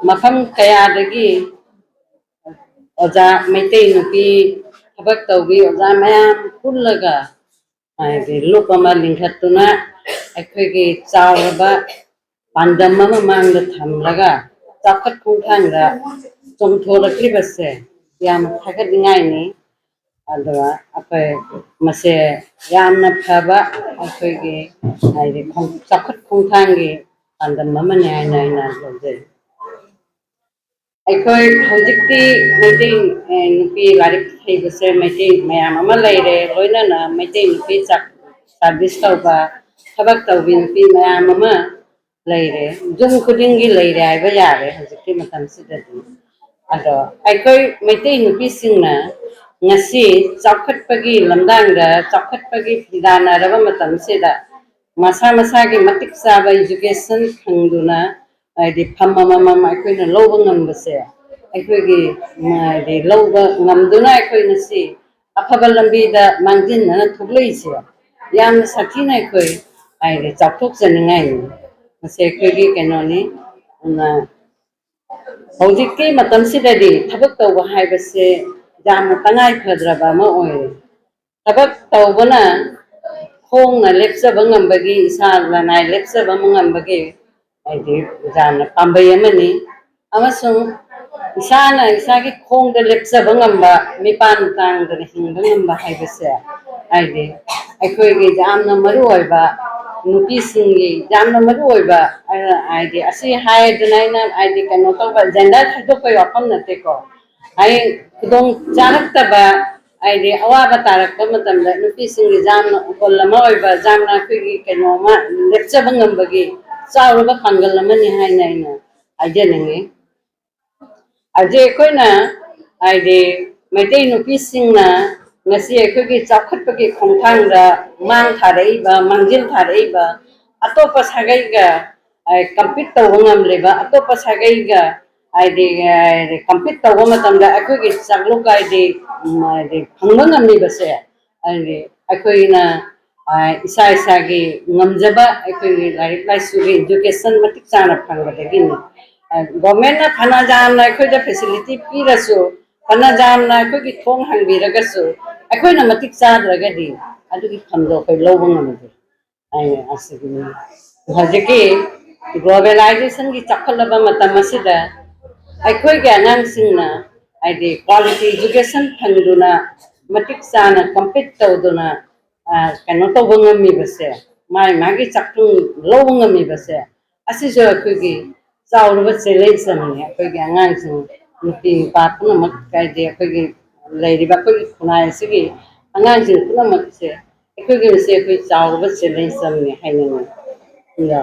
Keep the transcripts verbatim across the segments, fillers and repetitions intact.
ꯃꯐꯝ ꯀꯌꯥꯗꯒꯤ ꯑꯣꯖꯥ, ꯃꯩꯇꯩ ꯅꯨꯄꯤ ꯊꯕꯛ ꯇꯧꯕꯤ ꯑꯣꯖꯥ ꯃꯌꯥꯝ ꯄꯨꯜꯂꯒ, ꯍꯥꯏꯗꯤ, ꯂꯨꯞ ꯑꯃ ꯂꯤꯡꯈꯠꯇꯨꯅ ꯑꯩꯈꯣꯏꯒꯤ ꯆꯥꯎꯔꯕ ꯄꯥꯟꯗꯝ ꯑꯃ ꯃꯥꯡꯗ ꯊꯝꯂꯒ ꯆꯥꯎꯈꯠ ꯈꯣꯡꯊꯥꯡꯗ ꯆꯣꯡꯊꯣꯔꯛꯂꯤꯕꯁꯦ ꯌꯥꯝꯅ ꯊꯥꯒꯠꯅꯤꯡꯉꯥꯏꯅꯤ꯫ ꯑꯗꯨꯒ ꯑꯩꯈꯣꯏ ꯃꯁꯦ ꯌꯥꯝꯅ ꯐꯕ ꯑꯩꯈꯣꯏꯒꯤ, ꯍꯥꯏꯗꯤ, ꯈꯣꯡ-, ꯆꯥꯎꯈꯠ ꯈꯣꯡꯊꯥꯡꯒꯤ ꯄꯥꯟꯗꯝ ꯑꯃꯅꯤ ꯍꯥꯏꯅ ꯑꯩꯅ ꯂꯧꯖꯩ꯫ ꯑꯩꯈꯣꯏ ꯍꯧꯖꯤꯛꯇꯤ ꯃꯩꯇꯩ, ꯑꯦ, ꯅꯨꯄꯤ ꯂꯥꯏꯔꯤꯛ ꯍꯩꯕꯁꯦ ꯃꯩꯇꯩ ꯃꯌꯥꯝ ꯑꯃ ꯂꯩꯔꯦ, ꯂꯣꯏꯅꯅ ꯃꯩꯇꯩ ꯅꯨꯄꯤ ꯆꯥꯛ ꯁꯥꯔꯚꯤꯁ ꯇꯧꯕ, ꯊꯕꯛ ꯇꯧꯕꯤ ꯅꯨꯄꯤ ꯃꯌꯥꯝ ꯑꯃ ꯂꯩꯔꯦ, ꯌꯨꯝ ꯈꯨꯗꯤꯡꯒꯤ ꯂꯩꯔꯦ ꯍꯥꯏꯕ ꯌꯥꯔꯦ ꯍꯧꯖꯤꯛꯀꯤ ꯃꯇꯝꯁꯤꯗꯗꯤ꯫ ꯑꯗꯣ ꯑꯩꯈꯣꯏ ꯃꯩꯇꯩ ꯅꯨꯄꯤꯁꯤꯡꯅ ꯉꯁꯤ ꯆꯥꯎꯈꯠꯄꯒꯤ ꯂꯝꯗꯥꯡꯗ, ꯆꯥꯎꯈꯠꯄꯒꯤ ꯐꯤꯗꯥꯟꯅꯔꯕ ꯃꯇꯝꯁꯤꯗ ꯃꯁꯥ ꯃꯁꯥꯒꯤ ꯃꯇꯤꯛ ꯆꯥꯕ ꯏꯖꯨꯀꯦꯁꯟ ꯐꯪꯗꯨꯅ, ꯍꯥꯏꯗꯤ, ꯐꯝ ꯑꯃꯃꯝ ꯑꯩꯈꯣꯏꯅ ꯂꯧꯕ ꯉꯝꯕꯁꯦ, ꯑꯩꯈꯣꯏꯒꯤ, ꯍꯥꯏꯗꯤ, ꯂꯧꯕ ꯉꯝꯗꯨꯅ ꯑꯩꯈꯣꯏ ꯉꯁꯤ ꯑꯐꯕ ꯂꯝꯕꯤꯗ ꯃꯥꯡꯖꯤꯟꯅꯅ ꯊꯣꯛꯂꯛꯏꯁꯦ ꯌꯥꯝꯅ ꯁꯥꯊꯤꯅ ꯑꯩꯈꯣꯏ, ꯍꯥꯏꯗꯤ, ꯆꯥꯎꯊꯣꯛꯆꯅꯤꯡꯉꯥꯏꯅꯤ꯫ ꯃꯁꯤ ꯑꯩꯈꯣꯏꯒꯤ ꯀꯩꯅꯣꯅꯤ꯫ ꯑꯗꯨꯅ ꯍꯧꯖꯤꯛꯀꯤ ꯃꯇꯝꯁꯤꯗꯗꯤ ꯊꯕꯛ ꯇꯧꯕ ꯍꯥꯏꯕꯁꯦ ꯌꯥꯝꯅ ꯇꯉꯥꯏ ꯐꯗ꯭ꯔꯕ ꯑꯃ ꯑꯣꯏꯔꯦ꯫ ꯊꯕꯛ ꯇꯧꯕꯅ ꯈꯣꯡꯅ ꯂꯦꯞꯆꯕ ꯉꯝꯕꯒꯤ, ꯏꯁꯥ ꯂꯅꯥꯏ ꯂꯦꯞꯆꯕ ꯉꯝꯕꯒꯤ, ꯍꯥꯏꯗꯤ, ꯌꯥꯝꯅ ꯄꯥꯝꯕꯩ ꯑꯃꯅꯤ꯫ ꯑꯃꯁꯨꯡ ꯏꯁꯥꯅ ꯏꯁꯥꯒꯤ ꯈꯣꯡꯗ ꯂꯦꯞꯆꯕ ꯉꯝꯕ, ꯃꯤꯄꯥꯟ ꯇꯥꯡꯗꯅ ꯍꯤꯡꯕ ꯉꯝꯕ ꯍꯥꯏꯕꯁꯦ, ꯍꯥꯏꯗꯤ, ꯑꯩꯈꯣꯏꯒꯤ ꯌꯥꯝꯅ ꯃꯔꯨ ꯑꯣꯏꯕ ꯅꯨꯄꯤꯁꯤꯡꯒꯤ ꯌꯥꯝꯅ ꯃꯔꯨ ꯑꯣꯏꯕ, ꯑ, ꯍꯥꯏꯗꯤ, ꯑꯁꯤ ꯍꯥꯏꯗꯨꯅ ꯑꯩꯅ, ꯍꯥꯏꯗꯤ, ꯀꯩꯅꯣ ꯇꯧꯕ, ꯖꯦꯟꯗꯔ ꯈꯥꯏꯗꯣꯛꯄꯒꯤ ꯋꯥꯐꯝ ꯅꯠꯇꯦꯀꯣ꯫ ꯍꯌꯦꯡ ꯈꯨꯗꯣꯡ ꯆꯥꯔꯛꯇꯕ, ꯍꯥꯏꯗꯤ, ꯑꯋꯥꯕ ꯇꯥꯔꯛꯄ ꯃꯇꯝꯗ ꯅꯨꯄꯤꯁꯤꯡꯒꯤ ꯌꯥꯝꯅ ꯎꯄꯜ ꯑꯃ ꯑꯣꯏꯕ, ꯌꯥꯝꯅ ꯑꯩꯈꯣꯏꯒꯤ ꯀꯩꯅꯣ ꯑꯃ ꯂꯦꯞꯆꯕ ꯉꯝꯕꯒꯤ ꯆꯥꯎꯔꯕ ꯄꯥꯡꯒꯜ ꯑꯃꯅꯤ ꯍꯥꯏꯅ ꯑꯩꯅ ꯍꯥꯏꯖꯅꯤꯡꯉꯤ꯫ ꯍꯧꯖꯤꯛ ꯑꯩꯈꯣꯏꯅ, ꯍꯥꯏꯗꯤ, ꯃꯩꯇꯩ ꯅꯨꯄꯤꯁꯤꯡꯅ ꯉꯁꯤ ꯑꯩꯈꯣꯏꯒꯤ ꯆꯥꯎꯈꯠꯄꯒꯤ ꯈꯣꯡꯊꯥꯡꯗ ꯃꯥꯡ ꯊꯥꯔꯛꯏꯕ, ꯃꯥꯡꯖꯤꯜ ꯊꯥꯔꯛꯏꯕ, ꯑꯇꯣꯞꯄ ꯁꯥꯒꯩꯒ, ꯑ, ꯀꯝꯄꯤꯠ ꯇꯧꯕ ꯉꯝꯂꯤꯕ, ꯑꯇꯣꯞꯄ ꯁꯥꯒꯩꯒ, ꯍꯥꯏꯗꯤ, ꯑ, ꯀꯝꯄꯤꯠ ꯇꯧꯕ ꯃꯇꯝꯗ ꯑꯩꯈꯣꯏꯒꯤ ꯆꯥꯛꯂꯨꯛ ꯍꯥꯏꯗꯤ, ꯎꯝ, ꯍꯥꯏꯗꯤ, ꯐꯪꯕ ꯉꯝꯂꯤꯕꯁꯦ, ꯍꯥꯏꯗꯤ, ꯑꯩꯈꯣꯏꯅ, ꯑ, ꯏꯁꯥ ꯏꯁꯥꯒꯤ ꯉꯝꯖꯕ ꯑꯩꯈꯣꯏꯒꯤ ꯂꯥꯏꯔꯤꯛ ꯂꯥꯏꯁꯨꯒꯤ ꯏꯗꯨꯀꯦꯁꯟ ꯃꯇꯤꯛ ꯆꯥꯅ ꯐꯪꯕꯗꯒꯤꯅꯤ꯫ ꯒꯣꯔꯃꯦꯟꯅ ꯐꯅ ꯌꯥꯝꯅ ꯑꯩꯈꯣꯏꯗ ꯐꯦꯁꯤꯂꯤꯇꯤ ꯄꯤꯔꯁꯨ, ꯐꯅ ꯌꯥꯝꯅ ꯑꯩꯈꯣꯏꯒꯤ ꯊꯣꯡ ꯍꯥꯡꯕꯤꯔꯒꯁꯨ, ꯑꯩꯈꯣꯏꯅ ꯃꯇꯤꯛ ꯆꯥꯗ꯭ꯔꯒꯗꯤ ꯑꯗꯨꯒꯤ ꯐꯟꯗꯣ ꯑꯩꯈꯣꯏ ꯂꯧꯕ ꯉꯝꯗꯦ꯫ ꯑꯩ ꯑꯁꯤꯒꯤꯅꯤ꯫ ꯍꯧꯖꯤꯛꯀꯤ ꯒ꯭ꯂꯣꯕꯦꯂꯥꯏꯖꯦꯁꯟꯒꯤ ꯆꯥꯎꯈꯠꯂꯕ ꯃꯇꯝ ꯑꯁꯤꯗ ꯑꯩꯈꯣꯏꯒꯤ ꯑꯉꯥꯡꯁꯤꯡꯅ ꯍꯥꯏꯗꯤ ꯀ꯭ꯋꯥꯂꯤꯇꯤ ꯏꯖꯨꯀꯦꯁꯟ ꯐꯪꯗꯨꯅ, ꯃꯇꯤꯛ ꯆꯥꯅ ꯀꯝꯄꯤꯠ ꯇꯧꯗꯨꯅ, ꯑ, ꯀꯩꯅꯣ ꯇꯧꯕ ꯉꯝꯃꯤꯕꯁꯦ, ꯃꯥꯒꯤ ꯃꯥꯒꯤ ꯆꯥꯛꯊꯨꯡ ꯂꯧꯕ ꯉꯝꯃꯤꯕꯁꯦ, ꯑꯁꯤꯁꯨ ꯑꯩꯈꯣꯏꯒꯤ ꯆꯥꯎꯔꯕ ꯆꯦꯂꯦꯟꯖ ꯑꯃꯅꯤ꯫ ꯑꯩꯈꯣꯏꯒꯤ ꯑꯉꯥꯡꯁꯤꯡ, ꯅꯨꯄꯤ ꯅꯨꯄꯥ ꯄꯨꯝꯅꯃꯛ, ꯍꯥꯏꯗꯤ ꯑꯩꯈꯣꯏꯒꯤ ꯂꯩꯔꯤꯕ ꯑꯩꯈꯣꯏꯒꯤ ꯈꯨꯟꯅꯥꯏ ꯑꯁꯤꯒꯤ ꯑꯉꯥꯡꯁꯤꯡ ꯄꯨꯝꯅꯃꯛꯁꯦ, ꯑꯩꯈꯣꯏꯒꯤ ꯃꯁꯤ ꯑꯩꯈꯣꯏ ꯆꯥꯎꯔꯕ ꯆꯦꯂꯦꯟꯖ ꯑꯃꯅꯤ ꯍꯥꯏꯅꯤꯡꯉꯤ꯫ ꯑꯗꯣ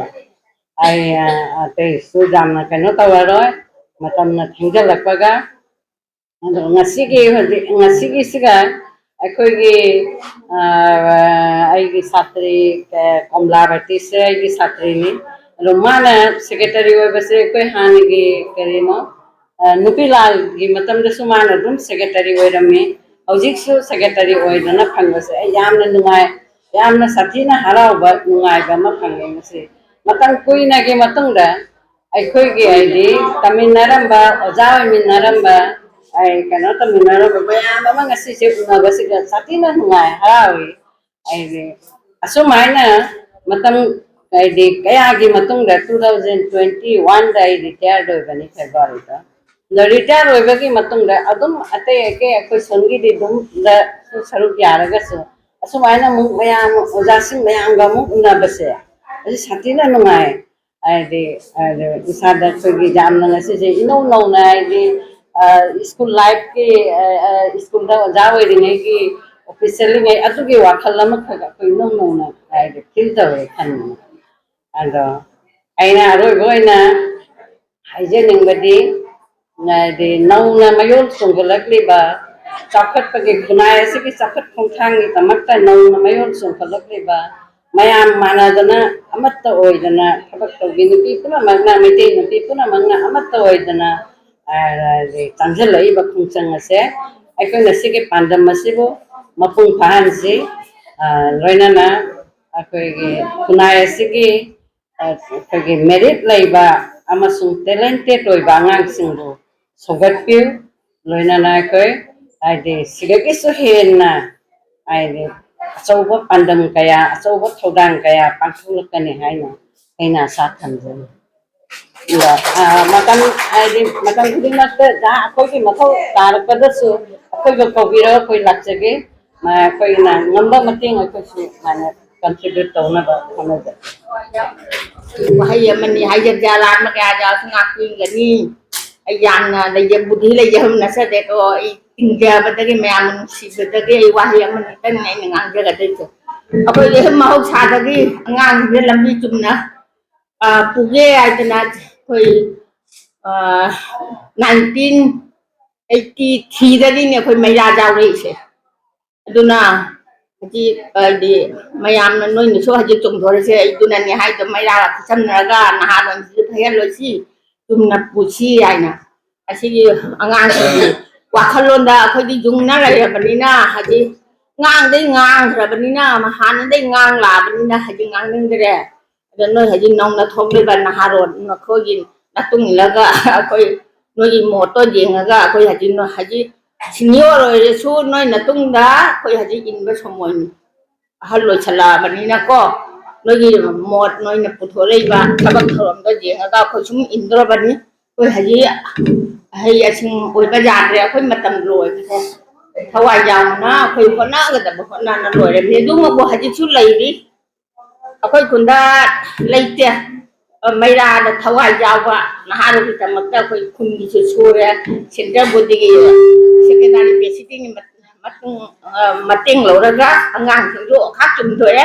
ꯑꯩ, ꯑ, ꯑꯇꯩꯁꯨ ꯌꯥꯝꯅ ꯀꯩꯅꯣ ꯇꯧꯔꯔꯣꯏ, ꯃꯇꯝꯅ ꯊꯦꯡꯖꯤꯜꯂꯛꯄꯒ꯫ ꯑꯗꯣ ꯉꯁꯤꯒꯤ, ꯍꯧꯖꯤꯛ ꯉꯁꯤꯒꯤꯁꯤꯒ ꯑꯩꯈꯣꯏꯒꯤ, ꯑ, ꯑꯩꯒꯤ ꯁꯥꯇ꯭ꯔꯤ, ꯑ, ꯀꯣꯝꯂꯥꯕꯇꯤꯁꯦ ꯑꯩꯒꯤ ꯁꯥꯇ꯭ꯔꯤꯅꯤ꯫ ꯑꯗꯣ ꯃꯥꯅ ꯁꯦꯀ꯭ꯔꯦꯇꯔꯤ ꯑꯣꯏꯕꯁꯦ ꯑꯩꯈꯣꯏ ꯍꯥꯟꯅꯒꯤ ꯀꯔꯤꯅꯣ, ꯑ, ꯅꯨꯄꯤ ꯂꯥꯜꯒꯤ ꯃꯇꯝꯗꯁꯨ ꯃꯥꯅ ꯑꯗꯨꯝ ꯁꯦꯀ꯭ꯔꯦꯇꯔꯤ ꯑꯣꯏꯔꯝꯃꯤ꯫ ꯍꯧꯖꯤꯛꯁꯨ ꯁꯦꯀ꯭ꯔꯦꯇꯔꯤ ꯑꯣꯏꯗꯅ ꯐꯪꯕꯁꯦ ꯑꯩ ꯌꯥꯝꯅ ꯅꯨꯡꯉꯥꯏ, ꯌꯥꯝꯅ ꯁꯥꯊꯤꯅ ꯍꯔꯥꯎꯕ, ꯅꯨꯡꯉꯥꯏꯕ ꯑꯃ ꯐꯪꯉꯦ ꯉꯁꯤ꯫ ꯃꯇꯝ ꯀꯨꯏꯅꯒꯤ ꯃꯇꯨꯡꯗ ꯑꯩꯈꯣꯏꯒꯤ ꯍꯥꯏꯗꯤ ꯇꯝꯃꯤꯟꯅꯔꯝꯕ, ꯑꯣꯖꯥ ꯑꯣꯏꯃꯤꯟꯅꯔꯝꯕ, ꯑꯩ ꯀꯩꯅꯣ ꯇꯝꯃꯤꯟꯅꯔꯝꯕ ꯃꯌꯥꯝ ꯑꯃ ꯉꯁꯤꯁꯦ ꯎꯅꯕꯁꯤꯗ ꯁꯥꯊꯤꯅ ꯅꯨꯡꯉꯥꯏ, ꯍꯔꯥꯎꯏ꯫ ꯍꯥꯏꯗꯤ ꯑꯁꯨꯃꯥꯏꯅ ꯃꯇꯝ ꯍꯥꯏꯗꯤ ꯀꯌꯥꯒꯤ ꯃꯇꯨꯡꯗ two thousand twenty one ꯗ ꯑꯩ ꯔꯤꯇꯥꯌꯔ ꯑꯣꯏꯕꯅꯤ, ꯐꯦꯕ꯭ꯔꯨꯋꯥꯔꯤꯗ꯫ ꯑꯗꯣ ꯔꯤꯇꯥꯌꯔ ꯑꯣꯏꯕꯒꯤ ꯃꯇꯨꯡꯗ ꯑꯗꯨꯝ ꯑꯇꯩ ꯑꯇꯩ ꯑꯩꯈꯣꯏ ꯁꯣꯝꯒꯤꯗꯤ ꯑꯗꯨꯝ ꯗꯁꯨ ꯁꯔꯨꯛ ꯌꯥꯔꯒꯁꯨ ꯑꯁꯨꯃꯥꯏꯅ ꯑꯃꯨꯛ ꯃꯌꯥꯝ ꯑꯣꯖꯥꯁꯤꯡ ꯃꯌꯥꯝꯒ ꯑꯃꯨꯛ ꯎꯅꯕꯁꯦ ꯑꯁꯤ ꯁꯥꯊꯤꯅ ꯅꯨꯡꯉꯥꯏ꯫ ꯍꯥꯏꯗꯤ, ꯍꯥꯏꯗꯤ ꯏꯁꯥꯗ ꯑꯩꯈꯣꯏꯒꯤ ꯌꯥꯝꯅ ꯉꯁꯤꯁꯦ ꯏꯅꯧ ꯅꯧꯅ ꯍꯥꯏꯗꯤ, ꯑ, ꯁ꯭ꯀꯨꯜ ꯂꯥꯏꯐꯀꯤ, ꯑ, ꯑ, ꯁ꯭ꯀꯨꯜꯗ ꯑꯣꯖꯥ ꯑꯣꯏꯔꯤꯉꯩꯒꯤ, ꯑꯣꯐꯤꯁꯦꯜꯂꯤꯉꯩ ꯑꯗꯨꯒꯤ ꯋꯥꯈꯜ ꯑꯃꯈꯛ ꯑꯩꯈꯣꯏ ꯏꯅꯧ ꯅꯧꯅ ꯍꯥꯏꯗꯤ ꯐꯤꯜ ꯇꯧꯋꯦ ꯈꯟꯕ꯫ ꯑꯗꯣ ꯑꯩꯅ ꯑꯔꯣꯏꯕ ꯑꯣꯏꯅ ꯍꯥꯏꯖꯅꯤꯡꯕꯗꯤ, ꯍꯥꯏꯗꯤ ꯅꯧꯅ ꯃꯌꯣꯜ ꯆꯣꯡꯈꯠꯂꯛꯂꯤꯕ ꯆꯥꯎꯈꯠꯄꯒꯤ, ꯈꯨꯟꯅꯥꯏ ꯑꯁꯤꯒꯤ ꯆꯥꯎꯈꯠ ꯈꯣꯡꯊꯥꯡꯒꯤꯗꯃꯛꯇ ꯅꯧꯅ ꯃꯌꯣꯜ ꯆꯣꯡꯈꯠꯂꯛꯂꯤꯕ ꯃꯌꯥꯝ ꯃꯥꯟꯅꯗꯅ ꯑꯃꯠꯇ ꯑꯣꯏꯗꯅ ꯊꯕꯛ ꯇꯧꯕꯤ ꯅꯨꯄꯤ ꯄꯨꯝꯅꯃꯛꯅ, ꯃꯩꯇꯩ ꯅꯨꯄꯤ ꯄꯨꯝꯅꯃꯛꯅ ꯑꯃꯠꯇ ꯑꯣꯏꯗꯅ, ꯑ, ꯆꯪꯁꯤꯜꯂꯛꯏꯕ ꯈꯣꯡꯆꯪ ꯑꯁꯦ ꯑꯩꯈꯣꯏꯅ ꯁꯤꯒꯤ ꯄꯥꯟꯗꯝ ꯑꯁꯤꯕꯨ ꯃꯄꯨꯡ ꯐꯥꯍꯟꯁꯤ꯫ ꯑ, ꯂꯣꯏꯅꯅ ꯑꯩꯈꯣꯏꯒꯤ ꯈꯨꯟꯅꯥꯏ ꯑꯁꯤꯒꯤ, ꯑ, ꯑꯩꯈꯣꯏꯒꯤ ꯃꯦꯔꯤꯠ ꯂꯩꯕ ꯑꯃꯁꯨꯡ ꯇꯦꯂꯦꯟꯇꯦꯠ ꯑꯣꯏꯕ ꯑꯉꯥꯡꯁꯤꯡꯕꯨ ꯁꯧꯒꯠꯄꯤꯌꯨ꯫ ꯂꯣꯏꯅꯅ ꯑꯩꯈꯣꯏ ꯍꯥꯏꯗꯤ ꯁꯤꯗꯒꯤꯁꯨ ꯍꯦꯟꯅ ꯍꯥꯏꯗꯤ ꯑꯆꯧꯕ ꯄꯥꯟꯗꯝ ꯀꯌꯥ, ꯑꯆꯧꯕ ꯊꯧꯗꯥꯡ ꯀꯌꯥ ꯄꯥꯡꯊꯣꯛꯂꯛꯀꯅꯤ ꯍꯥꯏꯅ ꯑꯩꯅ ꯑꯥꯁꯥ ꯊꯝꯖꯔꯤ꯫ ꯑꯗꯨꯒ, ꯑ, ꯃꯇꯝ ꯍꯥꯏꯗꯤ ꯃꯇꯝ ꯈꯨꯗꯤꯡꯃꯛꯇ ꯖꯥ-, ꯑꯩꯈꯣꯏꯒꯤ ꯃꯊꯧ ꯇꯥꯔꯛꯄꯗꯁꯨ ꯑꯩꯈꯣꯏꯕꯨ ꯀꯧꯕꯤꯔꯒ ꯑꯩꯈꯣꯏ ꯂꯥꯛꯆꯒꯦ꯫ ꯃ-, ꯑꯩꯈꯣꯏꯅ ꯉꯝꯕ ꯃꯇꯦꯡ ꯑꯩꯈꯣꯏꯁꯨ ꯁꯨꯃꯥꯏꯅ ꯀꯟꯇ꯭ꯔꯤꯕ꯭ꯌꯨꯠ ꯇꯧꯅꯕ ꯍꯣꯠꯅꯖꯒꯦ꯫ ꯋꯥꯍꯩ ꯑꯃꯅꯤ ꯍꯥꯏꯖꯒꯦ, ꯑꯔꯥꯟꯕ ꯀꯌꯥ ꯀꯌꯥꯁꯨ ꯉꯥꯛꯄꯤꯒꯅꯤ꯫ ꯑꯩ ꯌꯥꯝꯅ ꯂꯩꯖ-, ꯕꯨꯙꯤ ꯂꯩꯖꯕ ꯅꯠꯆꯗꯦꯀꯣ꯫ ꯑꯩ ꯇꯤꯟꯖꯕꯗꯒꯤ, ꯃꯌꯥꯝꯅ ꯅꯨꯡꯁꯤꯕꯗꯒꯤ ꯑꯩ ꯋꯥꯍꯩ ꯑꯃꯅꯤꯇꯪꯅꯦ ꯑꯩꯅ ꯉꯥꯡꯖꯒꯗꯣꯏꯁꯦ꯫ ꯑꯩꯈꯣꯏꯒꯤ ꯃꯍꯧꯁꯥꯗꯒꯤ ꯑꯉꯥꯡꯁꯤꯡꯁꯦ ꯂꯝꯕꯤ ꯆꯨꯝꯅ, ꯑ, ꯄꯨꯒꯦ ꯍꯥꯏꯗꯅ ꯑꯩꯈꯣꯏ, ꯑ, ꯅꯥꯏꯟꯇꯤꯟ ꯑꯩꯠꯇꯤ ꯊ꯭ꯔꯤꯗꯒꯤꯅꯦ ꯑꯩꯈꯣꯏ ꯃꯩꯔꯥ ꯌꯥꯎꯔꯛꯏꯁꯦ꯫ ꯑꯗꯨꯅ ꯍꯧꯖꯤꯛ ꯍꯥꯏꯗꯤ ꯃꯌꯥꯝꯅ ꯅꯣꯏꯅꯁꯨ ꯍꯧꯖꯤꯛ ꯆꯣꯡꯊꯣꯔꯛꯏꯁꯦ ꯑꯩꯗꯨꯅꯅꯦ ꯍꯥꯏꯗꯣ, ꯃꯩꯔꯥ ꯈꯨꯠꯁꯝꯅꯔꯒ ꯅꯍꯥꯔꯣꯟꯁꯤꯁꯨ ꯐꯩꯍꯜꯂꯣꯏꯁꯤ, ꯆꯨꯝꯅ ꯄꯨꯁꯤ ꯍꯥꯏꯅ꯫ ꯑꯁꯤꯒꯤ ꯑꯉꯥꯡꯁꯤꯡꯒꯤ ꯋꯥꯈꯜꯂꯣꯟꯗ ꯑꯩꯈꯣꯏꯗꯤ ꯌꯨꯡꯅ ꯂꯩꯔꯕꯅꯤꯅ, ꯍꯥꯏꯗꯤ ꯉꯥꯡꯗꯩ ꯉꯥꯡꯈ꯭ꯔꯕꯅꯤꯅ, ꯍꯥꯟꯅꯗꯩ ꯉꯥꯡ ꯂꯥꯛꯑꯕꯅꯤꯅ ꯍꯥꯏꯗꯤ ꯉꯥꯡꯅꯤꯡꯗ꯭ꯔꯦ꯫ ꯑꯗꯣ ꯅꯣꯏ ꯍꯧꯖꯤꯛ ꯅꯧꯅ ꯊꯣꯛꯂꯤꯕ ꯅꯍꯥꯔꯣꯟ ꯃꯈꯣꯏꯒꯤ ꯃꯇꯨꯡ ꯏꯜꯂꯒ ꯑꯩꯈꯣꯏ ꯅꯣꯏꯒꯤ ꯃꯣꯠꯇꯣ ꯌꯦꯡꯉꯒ ꯑꯩꯈꯣꯏ ꯍꯧꯖꯤꯛ ꯅꯣꯏ ꯍꯧꯖꯤꯛ ꯁꯤꯅꯤꯌꯣꯔ ꯑꯣꯏꯔꯁꯨ ꯅꯣꯏ ꯃꯇꯨꯡꯗ ꯑꯩꯈꯣꯏ ꯍꯧꯖꯤꯛ ꯏꯟꯕ ꯁꯣꯃꯣꯏꯅꯤ꯫ ꯑꯍꯜ ꯑꯣꯏꯁꯜꯂꯛꯑꯕꯅꯤꯅꯀꯣ, ꯅꯣꯏꯒꯤ ꯃꯣꯠ, ꯅꯣꯏꯅ ꯄꯨꯊꯣꯔꯛꯏꯕ ꯊꯕꯛ ꯊꯧꯔꯝꯗꯣ ꯌꯦꯡꯉꯒ ꯑꯩꯈꯣꯏ ꯁꯨꯝ ꯏꯟꯗꯣꯔꯕꯅꯤ꯫ ꯑꯩꯈꯣꯏ ꯍꯧꯖꯤꯛ ꯑꯍꯩ ꯑꯁꯤꯡ ꯑꯣꯏꯕ ꯌꯥꯗ꯭ꯔꯦ, ꯑꯩꯈꯣꯏ ꯃꯇꯝ ꯂꯣꯏꯈ꯭ꯔꯦ꯫ ꯊꯋꯥꯏ ꯌꯥꯎꯅ ꯑꯩꯈꯣꯏ ꯍꯣꯠꯅꯒꯗꯕ ꯍꯣꯠꯅꯅ ꯂꯣꯏꯔꯕꯅꯤ꯫ ꯑꯗꯨꯃꯛꯄꯨ ꯍꯧꯖꯤꯛꯁꯨ ꯂꯩꯔꯤ꯫ ꯑꯩꯈꯣꯏ ꯈꯨꯟꯗ ꯂꯩꯇꯦ꯫ ꯃꯩꯔꯥꯗ ꯊꯋꯥꯏ ꯌꯥꯎꯕ ꯅꯍꯥꯔꯣꯜꯒꯤꯗꯃꯛꯇ ꯑꯩꯈꯣꯏ ꯈꯨꯟꯒꯤꯁꯨ ꯁꯨꯔꯦ, ꯁꯦꯟꯇ꯭ꯔꯦꯜ ꯕꯣꯗꯤꯒꯤ ꯁꯦꯀ꯭ꯔꯦꯇꯥꯔꯤ ꯄ꯭ꯔꯦꯁꯤꯗꯦꯟꯒꯤ ꯃꯇꯨꯡ, ꯑ, ꯃꯇꯦꯡ ꯂꯧꯔꯒ ꯑꯉꯥꯡꯁꯤꯡꯁꯨ ꯑꯣꯈꯥꯛ ꯆꯨꯝꯊꯣꯛꯑꯦ꯫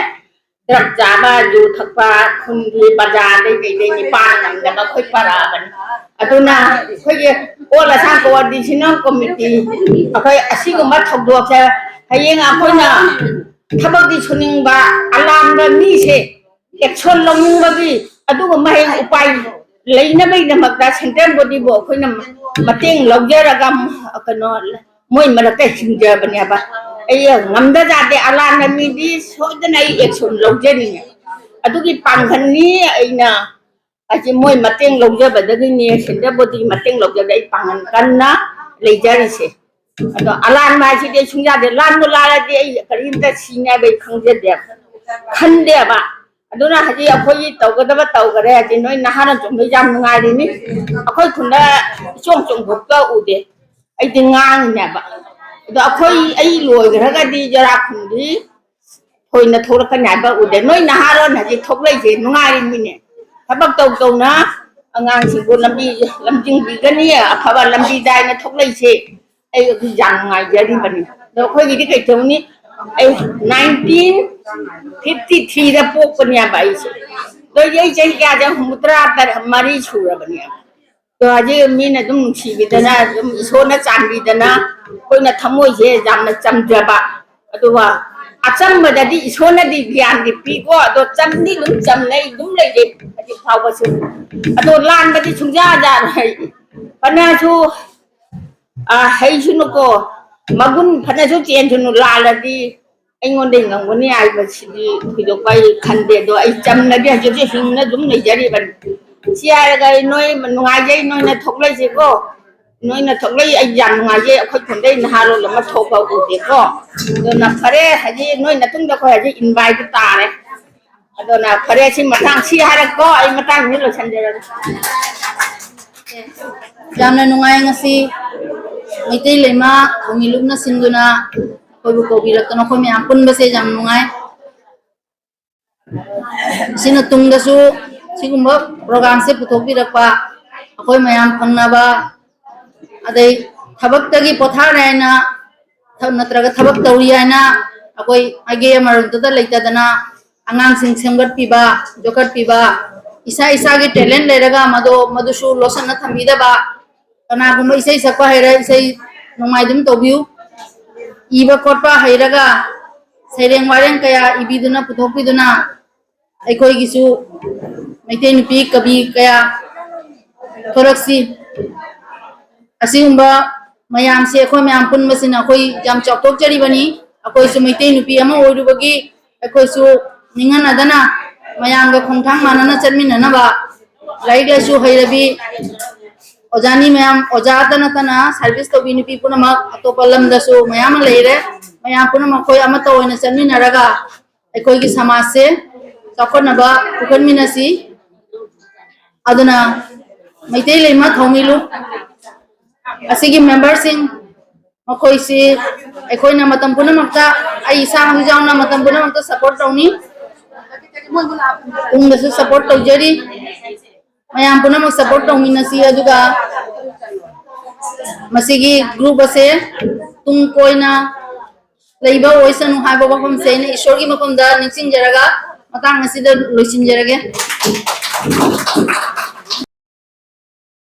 ꯗ꯭ꯔꯒ ꯆꯥꯕ, ꯌꯨ ꯊꯛꯄ, ꯈꯨꯟꯒꯤ ꯕꯖꯥꯔꯗꯩ ꯀꯩꯗꯩ ꯅꯤꯄꯥꯅ ꯉꯝꯗꯕ ꯑꯩꯈꯣꯏ ꯄꯔꯛꯑꯕꯅꯤ꯫ ꯑꯗꯨꯅ ꯑꯩꯈꯣꯏꯒꯤ ꯑꯣꯜ ꯑꯁꯥꯝ ꯀꯣꯑꯣꯔꯗꯤꯅꯦꯁꯟ ꯀꯣꯃꯤꯇꯤ, ꯑꯩꯈꯣꯏ ꯑꯁꯤꯒꯨꯝꯕ ꯊꯧꯗꯣꯛꯁꯦ ꯍꯌꯦꯡ ꯑꯩꯈꯣꯏꯅ ꯊꯕꯛꯇꯤ ꯁꯨꯅꯤꯡꯕ ꯑꯂꯥꯟꯕ ꯃꯤꯁꯦ ꯑꯦꯛꯁꯟ ꯂꯧꯅꯤꯡꯕꯒꯤ ꯑꯗꯨꯒꯨꯝꯕ ꯍꯌꯦꯡ ꯎꯄꯥꯏ ꯂꯩꯅꯕꯒꯤꯗꯃꯛꯇ ꯁꯦꯟꯇ꯭ꯔꯦꯜ ꯕꯣꯗꯤꯕꯨ ꯑꯩꯈꯣꯏꯅ ꯃꯇꯦꯡ ꯂꯧꯖꯔꯒ, ꯀꯩꯅꯣ, ꯃꯣꯏ ꯃꯔꯛꯇ ꯍꯤꯡꯖꯕꯅꯦꯕ꯫ ꯑꯩ ꯉꯝꯗ ꯌꯥꯗꯦ, ꯑꯂꯥꯟꯕ ꯃꯤꯗꯤ ꯁꯣꯏꯗꯅ ꯑꯩ ꯑꯦꯛꯁꯟ ꯂꯧꯖꯅꯤꯡꯉꯦ꯫ ꯑꯗꯨꯒꯤ ꯄꯥꯡꯒꯜꯅꯤ ꯑꯩꯅ ꯍꯥꯏꯗꯤ ꯃꯣꯏ ꯃꯇꯦꯡ ꯂꯧꯖꯕꯗꯒꯤꯅꯦ, ꯁꯦꯟꯇꯔ ꯕꯣꯗꯤꯒꯤ ꯃꯇꯦꯡ ꯂꯧꯖꯕꯗ ꯑꯩ ꯄꯥꯡꯒꯜ ꯀꯟꯅ ꯂꯩꯖꯔꯤꯁꯦ꯫ ꯑꯗꯣ ꯑꯂꯥꯟꯕ ꯍꯥꯏꯁꯤꯗꯤ ꯑꯩ ꯁꯨꯡꯌꯥꯗꯦ꯫ ꯂꯥꯟꯕꯨ ꯂꯥꯜꯂꯗꯤ ꯑꯩ ꯀꯔꯤꯝꯇ ꯁꯤꯅꯤ ꯍꯥꯏꯕ ꯑꯩ ꯈꯪꯖꯗꯦꯕ, ꯈꯟꯗꯦꯕ꯫ ꯑꯗꯨꯅ ꯍꯧꯖꯤꯛ ꯑꯩꯈꯣꯏꯒꯤ ꯇꯧꯒꯗꯕ ꯇꯧꯈꯔꯦ꯫ ꯍꯧꯖꯤꯛ ꯅꯣꯏ ꯅꯍꯥꯔꯣꯟ ꯆꯣꯡꯕꯩ ꯌꯥꯝ ꯅꯨꯡꯉꯥꯏꯔꯤꯅꯤ꯫ ꯑꯩꯈꯣꯏ ꯈꯨꯟꯗ ꯏꯆꯣꯡ ꯆꯣꯡꯊꯣꯛꯄ ꯎꯗꯦ꯫ ꯑꯩꯗꯤ ꯉꯥꯡꯉꯤꯅꯦꯕ꯫ ꯑꯗꯣ ꯑꯩꯈꯣꯏ, ꯑꯩ ꯂꯣꯏꯈ꯭ꯔꯒꯗꯤ ꯖꯔꯥ ꯈꯨꯟꯗꯤ ꯊꯣꯏꯅ ꯊꯣꯛꯂꯛꯀꯅꯤ ꯍꯥꯏꯕ ꯎꯗꯦ꯫ ꯅꯣꯏ ꯅꯍꯥꯔꯣꯟ ꯍꯧꯖꯤꯛ ꯊꯣꯛꯂꯛꯏꯁꯦ ꯅꯨꯡꯉꯥꯏꯔꯤꯃꯤꯅꯦ꯫ ꯊꯕꯛ ꯇꯧ ꯇꯧꯅ ꯑꯉꯥꯡꯁꯤꯡꯕꯨ ꯂꯝꯕꯤ ꯂꯝꯖꯤꯡꯕꯤꯒꯅꯤ, ꯑꯐꯕ ꯂꯝꯕꯤꯗ ꯍꯥꯏꯅ ꯊꯣꯛꯂꯛꯏꯁꯦ꯫ ꯑꯩ ꯑꯗꯨ ꯌꯥꯝ ꯅꯨꯡꯉꯥꯏꯖꯔꯤꯕꯅꯤ꯫ ꯑꯗꯣ ꯑꯩꯈꯣꯏꯒꯤꯗꯤ ꯀꯩꯗꯧꯅꯤ, ꯑꯩ ꯅꯥꯏꯟꯇꯤꯟ ꯐꯤꯐꯇꯤ ꯊ꯭ꯔꯤꯗ ꯄꯣꯛꯄꯅꯦꯕ ꯑꯩꯁꯦ꯫ ꯑꯗꯣ ꯑꯩ ꯆꯍꯤ ꯀꯌꯥꯁꯦ? ꯍꯨꯝꯐꯨꯇꯔꯥ ꯃꯔꯤ ꯁꯨꯔꯕꯅꯦꯕ꯫ ꯑꯗꯣ ꯍꯧꯖꯤꯛ ꯃꯤꯅ ꯑꯗꯨꯝ ꯅꯨꯡꯁꯤꯕꯤꯗꯅ, ꯑꯗꯨꯝ ꯏꯁꯣꯔꯅ ꯆꯥꯟꯕꯤꯗꯅ, ꯑꯩꯈꯣꯏꯅ ꯊꯃꯣꯏꯁꯦ ꯌꯥꯝꯅ ꯆꯝꯖꯕ, ꯑꯗꯨꯒ ꯑꯆꯝꯕꯗꯗꯤ ꯏꯁꯣꯔꯅꯗꯤ ꯒ꯭ꯌꯥꯟꯗꯤ ꯄꯤꯀꯣ, ꯑꯗꯣ ꯆꯝꯗꯤ ꯑꯗꯨꯝ ꯆꯝꯅ ꯑꯩ ꯑꯗꯨꯝ ꯂꯩꯖꯩ ꯍꯧꯖꯤꯛ ꯐꯥꯎꯕꯁꯨ꯫ ꯑꯗꯣ ꯂꯥꯟꯕꯗꯤ ꯁꯨꯡꯌꯥ ꯌꯥꯔꯣꯏ꯫ ꯐꯅꯁꯨ, ꯑ, ꯍꯩꯁꯅꯨꯀꯣ, ꯃꯒꯨꯟ ꯐꯅꯁꯨ ꯆꯦꯟꯁꯅꯨ, ꯂꯥꯜꯂꯗꯤ ꯑꯩꯉꯣꯟꯗ ꯉꯝꯒꯅꯤ ꯍꯥꯏꯕꯁꯤꯗꯤ ꯊꯣꯏꯗꯣꯛꯄ ꯑꯩ ꯈꯟꯗꯦ꯫ ꯑꯗꯣ ꯑꯩ ꯆꯝꯅꯗꯤ ꯍꯧꯖꯤꯛꯁꯨ ꯍꯤꯡꯅ ꯑꯗꯨꯝ ꯂꯩꯖꯔꯤꯕꯅꯤ꯫ ꯁꯤ ꯍꯥꯏꯔꯒ ꯑꯩ ꯅꯣꯏ ꯅꯨꯡꯉꯥꯏꯖꯩ, ꯅꯣꯏꯅ ꯊꯣꯛꯂꯛꯏꯁꯦꯀꯣ, ꯅꯣꯏꯅ ꯊꯣꯛꯂꯛꯏ ꯑꯩ ꯌꯥꯝ ꯅꯨꯡꯉꯥꯏꯖꯩ꯫ ꯑꯩꯈꯣꯏ ꯈꯨꯟꯗꯩ ꯅꯍꯥꯔꯣꯜ ꯑꯃ ꯊꯣꯛꯄ ꯎꯗꯦꯀꯣ꯫ ꯑꯗꯨꯅ ꯐꯔꯦ, ꯍꯧꯖꯤꯛ ꯅꯣꯏ ꯃꯇꯨꯡꯗ ꯑꯩꯈꯣꯏ ꯍꯧꯖꯤꯛ ꯏꯟꯚꯥꯏꯠ ꯇꯥꯔꯦ꯫ ꯑꯗꯨꯅ ꯐꯔꯦ, ꯁꯤ ꯃꯇꯥꯡ ꯁꯤ ꯍꯥꯏꯔꯛꯀꯣ, ꯑꯩ ꯃꯇꯥꯡꯁꯤ ꯂꯣꯏꯁꯤꯟꯖꯔꯒꯦ꯫ ꯌꯥꯝꯅ ꯅꯨꯡꯉꯥꯏ꯫ ꯉꯁꯤ ꯃꯩꯇꯩ ꯂꯩꯃ ꯊꯧꯃꯤ ꯂꯨꯞꯅ ꯁꯤꯟꯗꯨꯅ ꯑꯩꯈꯣꯏꯕꯨ ꯀꯧꯕꯤꯔꯛꯇꯅ ꯑꯩꯈꯣꯏ ꯃꯌꯥꯝ ꯄꯨꯟꯕꯁꯦ ꯌꯥꯝ ꯅꯨꯡꯉꯥꯏ꯫ ꯁꯤꯅ ꯇꯨꯡꯗꯁꯨ ꯁꯤꯒꯨꯝꯕ ꯄ꯭ꯔꯣꯒ꯭ꯔꯥꯝꯁꯦ ꯄꯨꯊꯣꯛꯄꯤꯔꯛꯄ, ꯑꯩꯈꯣꯏ ꯃꯌꯥꯝ ꯐꯪꯅꯕ, ꯑꯗꯩ ꯊꯕꯛꯇꯒꯤ ꯄꯣꯊꯥꯔꯦ ꯍꯥꯏꯅ, ꯊ-, ꯅꯠꯇ꯭ꯔꯒ ꯊꯕꯛ ꯇꯧꯔꯤ ꯍꯥꯏꯅ ꯑꯩꯈꯣꯏ ꯃꯥꯏꯀꯩ ꯑꯃꯔꯣꯝꯗꯗ ꯂꯩꯇꯗꯅ ꯑꯉꯥꯡꯁꯤꯡ ꯁꯦꯝꯒꯠꯄꯤꯕ, ꯌꯣꯛꯈꯠꯄꯤꯕ, ꯏꯁꯥ ꯏꯁꯥꯒꯤ ꯇꯦꯂꯦꯟ ꯂꯩꯔꯒ ꯃꯗꯣ, ꯃꯗꯨꯁꯨ ꯂꯣꯠꯁꯤꯟꯅ ꯊꯝꯕꯤꯗꯕ, ꯀꯅꯥꯒꯨꯝꯕ ꯏꯁꯩ ꯁꯛꯄ ꯍꯩꯔ ꯏꯁꯩ ꯅꯣꯡꯃꯥꯏ ꯑꯗꯨꯝ ꯇꯧꯕꯤꯌꯨ, ꯏꯕ ꯈꯣꯠꯄ ꯍꯩꯔꯒ ꯁꯩꯔꯦꯡ ꯋꯥꯔꯦꯡ ꯀꯌꯥ ꯏꯕꯤꯗꯨꯅ ꯄꯨꯊꯣꯛꯄꯤꯗꯨꯅ ꯑꯩꯈꯣꯏꯒꯤꯁꯨ ꯃꯩꯇꯩ ꯅꯨꯄꯤ ꯀꯕꯤ ꯀꯌꯥ ꯊꯣꯔꯛꯁꯤ꯫ ꯑꯁꯤꯒꯨꯝꯕ ꯃꯌꯥꯝꯁꯦ ꯑꯩꯈꯣꯏ ꯃꯌꯥꯝ ꯄꯨꯟꯕꯁꯤꯅ ꯑꯩꯈꯣꯏ ꯌꯥꯝ ꯆꯥꯎꯊꯣꯛꯆꯔꯤꯕꯅꯤ꯫ ꯑꯩꯈꯣꯏꯁꯨ ꯃꯩꯇꯩ ꯅꯨꯄꯤ ꯑꯃ ꯑꯣꯏꯔꯨꯕꯒꯤ ꯑꯩꯈꯣꯏꯁꯨ ꯅꯤꯡꯍꯟꯅꯗꯅ ꯃꯌꯥꯝꯒ ꯈꯣꯡꯊꯥꯡ ꯃꯥꯟꯅꯅ ꯆꯠꯃꯤꯟꯅꯅꯕ ꯂꯥꯏꯔꯤꯛ ꯂꯥꯏꯁꯨ ꯍꯩꯔꯕꯤ ꯑꯣꯖꯥꯅꯤ ꯃꯌꯥꯝ, ꯑꯣꯖꯥꯇ ꯅꯠꯇꯅ ꯁꯥꯔꯚꯤꯁ ꯇꯧꯕꯤ ꯅꯨꯄꯤ ꯄꯨꯝꯅꯃꯛ ꯑꯇꯣꯞꯄ ꯂꯝꯗꯁꯨ ꯃꯌꯥꯝ ꯑꯃ ꯂꯩꯔꯦ꯫ ꯃꯌꯥꯝ ꯄꯨꯝꯅꯃꯛ ꯑꯩꯈꯣꯏ ꯑꯃꯠꯇ ꯑꯣꯏꯅ ꯆꯠꯃꯤꯟꯅꯔꯒ ꯑꯩꯈꯣꯏꯒꯤ ꯁꯃꯥꯖꯁꯦ ꯆꯥꯎꯈꯠꯅꯕ ꯄꯨꯈꯠꯃꯤꯟꯅꯁꯤ꯫ ꯑꯗꯨꯅ ꯃꯩꯇꯩ ꯂꯩꯃ ꯊꯧꯃꯤꯂꯨ ꯑꯁꯤꯒꯤ ꯃꯦꯝꯕꯔꯁꯤꯡ, ꯃꯈꯣꯏꯁꯤ ꯑꯩꯈꯣꯏꯅ ꯃꯇꯝ ꯄꯨꯝꯅꯃꯛꯇ, ꯑꯩ ꯏꯁꯥꯃꯛ ꯌꯥꯎꯅ ꯃꯇꯝ ꯄꯨꯝꯅꯃꯛꯇ ꯁꯄꯣꯔꯠ ꯇꯧꯅꯤ꯫ ꯇꯨꯡꯗꯁꯨ ꯁꯄꯣꯔꯠ ꯇꯧꯖꯔꯤ꯫ ꯃꯌꯥꯝ ꯄꯨꯝꯅꯃꯛ ꯁꯄꯣꯔꯠ ꯇꯧꯃꯤꯟꯅꯁꯤ, ꯑꯗꯨꯒ ꯃꯁꯤꯒꯤ ꯒ꯭ꯔꯨꯞ ꯑꯁꯦ ꯇꯨꯡ ꯀꯣꯏꯅ ꯂꯩꯕ ꯑꯣꯏꯁꯅꯨ ꯍꯥꯏꯕ ꯋꯥꯐꯝꯁꯦ ꯑꯩꯅ ꯏꯁꯣꯔꯒꯤ ꯃꯐꯝꯗ ꯅꯤꯡꯁꯤꯡꯖꯔꯒ ꯃꯇꯥꯡ ꯑꯁꯤꯗ ꯂꯣꯏꯁꯤꯟꯖꯔꯒꯦ꯫